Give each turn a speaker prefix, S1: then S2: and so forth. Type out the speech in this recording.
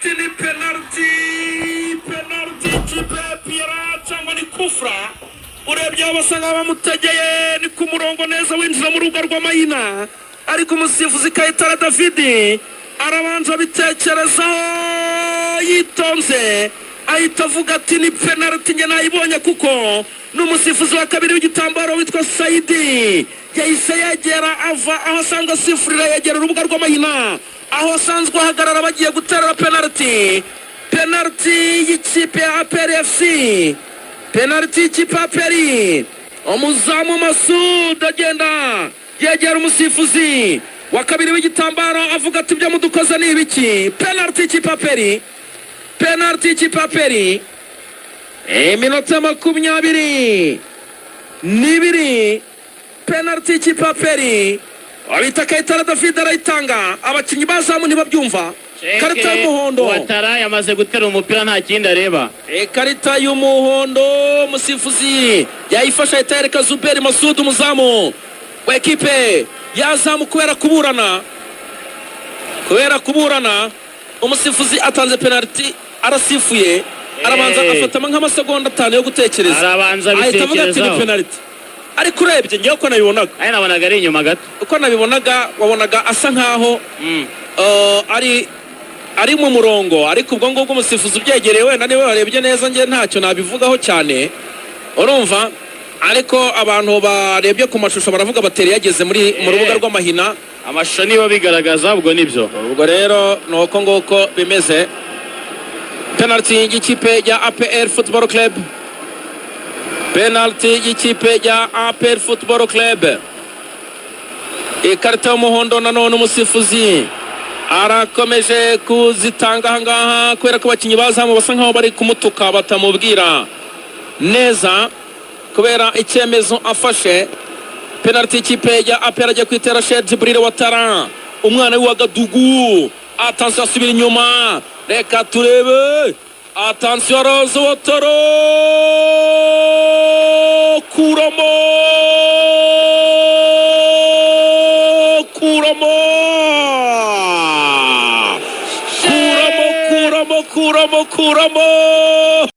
S1: Ni penalty, penalty ikipe ya APR cyangwa ni kufra? Urebye aho basa nkaho bamutegeye, ni ku murongo neza winjira mu rubuga rw'amahina, ariko umusifuzi Kayitare David arabanza abitekerezaho yitonze, ahita avuga ati: "Ni penalty." Njye nayibonye kuko ni umusifuzi wa kabiri w'igitambaro witwa Sayidi yahise yegera, ava aho asanzwe asifurira, yegera urubuga rw'amahina aho asanzwe ahagarara bagiye guterera penalty. Penalty y'ikipe ya APR FC, penalty y'ikipe ya APR. Umuzamu Masud agenda yegera umusifuzi wa kabiri w'igitambaro, avuga ati: "Ibyo mudukoze ni ibiki?" Penalty y'ikipe ya APR, penalty y'ikipe ya APR. Iminota 22, penalty y'ikipe ya APR. Abita Kayitare David arayitanga, abakinnyi bazamu ntibabyumva. Ikarita y'umuhondo.
S2: Watara yamaze gutera umupira, nta kindi areba.
S1: Ikarita y'umuhondo umusifuzi yayifashe, ahita yereka Zuberi Masudu, umuzamu wa ekipe yazamu, kubera kuburana, kubera kuburana. Umusifuzi atanze penaliti, arasifuye, arabanza afatamo nk'amasegonda 5 yo gutekereza,
S2: arabanza
S1: ahita avuga ati: "Ni
S2: abitekerezaho.
S1: penaliti." Ariko urebye ngewe uko nabibonaga,
S2: Ari nabonaga ari inyuma gato.
S1: uko nabibonaga, wabonaga asa nkaho ari mu murongo, ariko ubwo ngubwo umusifuzi ubyegereye wenda niwe warebye neza, njye ntacyo nabivugaho cyane, urumva? Ariko abantu barebye ku mashusho baravuga bateri yageze muri mu rubuga rw'amahina.
S2: Amashusho niba bigaragaza, ubwo nibyo.
S1: Ubwo rero ni uko nguko bimeze. Penalty y'ikipe ya APR Football Club, penalty y'ikipe ya APR Football Club. Ikarita y'umuhondo nanone umusifuzi arakomeje kuzitanga ahangaha, kubera ko abakinnyi bazamu basa nkaho bari kumutuka, batamubwira neza kubera icyemezo afashe. Penalty y'ikipe ya APR, agiye kwitera Cheick Djibril Ouattara, umwana w'Uwagadugu. Attention, asubira inyuma, reka turebe. Attention, araza Ouattara, kuramo, kuramo, kuramo, kuramo, kuramo, kuramo!